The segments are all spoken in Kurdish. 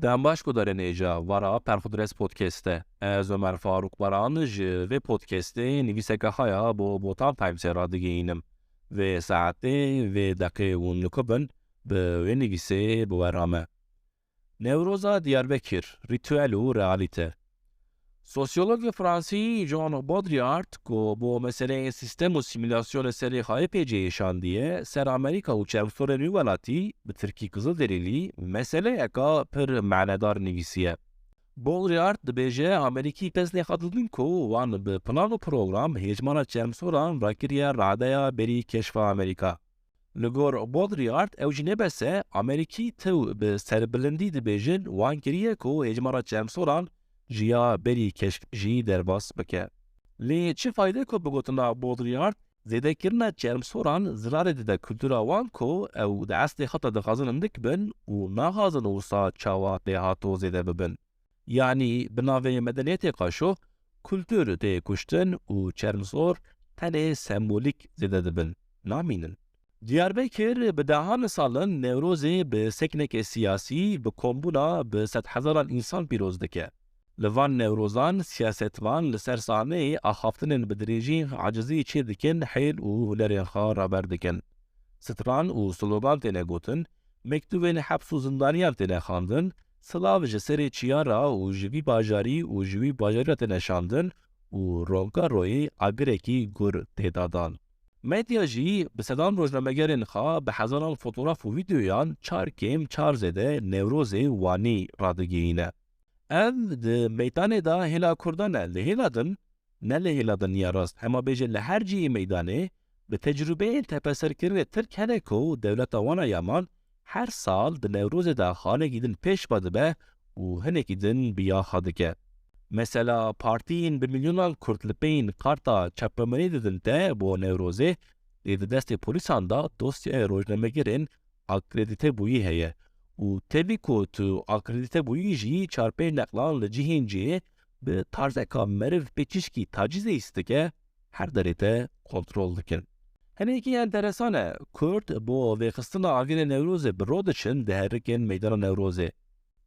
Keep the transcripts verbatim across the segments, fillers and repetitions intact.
Dem baş guhdarên hêja, vara Perxudres Podcast e. Ez Omer Farûk Baran ji vê podcastê nivîseke xwe ya bo Botan Timesê radigihînim. Vê saetê, vê deqê hûn li ku bin, bi wê nivîsê bi we re me. Newroza Diyarbekir, rîtuel û realîte. Sosyologê Fransî Jean Baudrillard ku bo meseleyên sîstem û sîmîlasyonê serê xwe yê pêceyê şandiye ser Amerîka û çermsorên wî welatî, bi tirkî Kızılderilî, meseleyeka pir manedar nivîsiye. Baudrillard dibêje Amerîkî kes nêxapitîn ku wan bi plan û program hêjmara çermsoran rakiriye radeya berî keşfa Amerîka. Li gor Baudrillard ew jî ne bes e, Amerîkî tew bi serbilindî dibêjin wan kiriye ku hêjmara çermsoran ji ya berî keşf jî derbas bike. Lê çi fayde ku bi gotina Baudrillard zêdekirina çermsoran zirarê dide kultura wan ku ew di eslê xwe de dixwazin hindik bin û naxwazin wisa çawa lêhato zêde bibin. Yanî bi navê medeniyetê qaşo, kultur tê kuştin û çermsor tenê sembolîk zêde dibin, namînin. Diyarbekir bi dehan salan Newrozê bi sekneke siyasî, bi kombûna bi sedhezaran însan pîroz dike. Li van Newrozan siyasetvan li ser sahneyê axaftinên bi dirêjî acizî çê dikin, hêl û hunerên xwe raber dikin. Stran û slogan têne gotin, mektûbên heps û zindaniyan têne xwendin, silav ji serê çiyara û ji vî bajarî û ji wî bajarî re têne şandin û ronka royê agirekî gur tê dadan. Medya jî bi sedan rojnamegerên xwe bi hezaran fotograf û vîdeoyan çar kêm çar zêde Newrozê Wanî radigihîne. Ev di meydanê de hêla Kurdan e, lê hêla din, ne lê hêla din ya rast, hema bêje li her cihê meydanê, bi tecrûbeyên tepeserkirinê Tirk hene ku dewleta wan a Yaman her sal di Newrozê de xalekî din pêş ve dibe û hinekî din bi ya xwe dike. Mesela partiyên bi milyonan Kurd li peyên karta çapemeniyê didin te bo Newrozê, lê di destê polîsan de dosyaya rojnamegerên akredîtebûyî heye û tevî ku tu akredîtebûyî jî çar pênc neqlan li cihên cihê bi tarzeka meriv pêçîşkî tacîzê îstike, her derê te kontrol dikin. Hinekî enteresan e, Kurd bo vêxistina agirê Newrozê bi ro diçin, diherikin meydana Newrozê.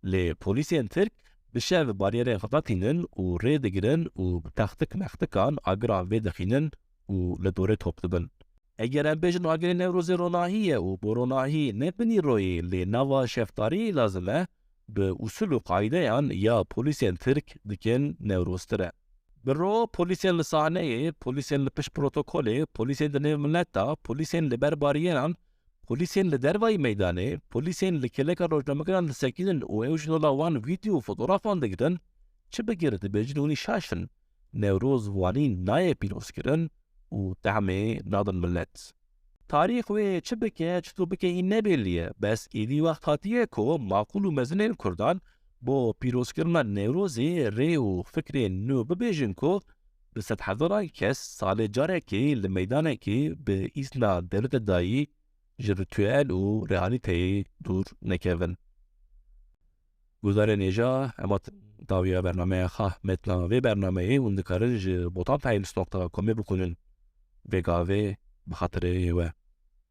Lê polîsên Tirk bi şev bariyerên xwe datînin û rê digirin û bi textik mextikan agiran vêdixînin û li dorê top dibin. Eger em bêjin agirê Newrozê ronahî ye û bo ronahî ne bi nîroyê lê nava şefdariyê lazim e, bi usul û qaideyan ya polîsên Tirk dikin Newroztir e. Bi ro polîsên li sahneyê, polîsên li pişt protokolê, polîsên di nêv milet de, polîsên li ber bariyeran, polîsên li dervayî meydanê, polîsên li kêleka rojnamegeran disekînin û ew ji dola wan vîdeo û fotografan digirin, çi bigir dibêjin hûnî şaş in. Newroz Wanî nayê pîrozkirin û tehmê nadin milet. Tarîx wê çi bike, çito bike hîn nebelî ye. Bes êdî wext hatiye ku maqûl û mezinên Kurdan bo pîrozkirina Newrozê rê û fikrên nû bibêjin ku bi sedhezaran kes salê carekê li meydanekê bi îzna dewleta dayî ji rîtuel û realîteyê dûr nekevin. Guhdarên hêja, ema dawiya bernameya xwe, metna vê bernameyê hûn dikarin ji botan times nokta comê bixwînin. Vê gavê bi xatirê we.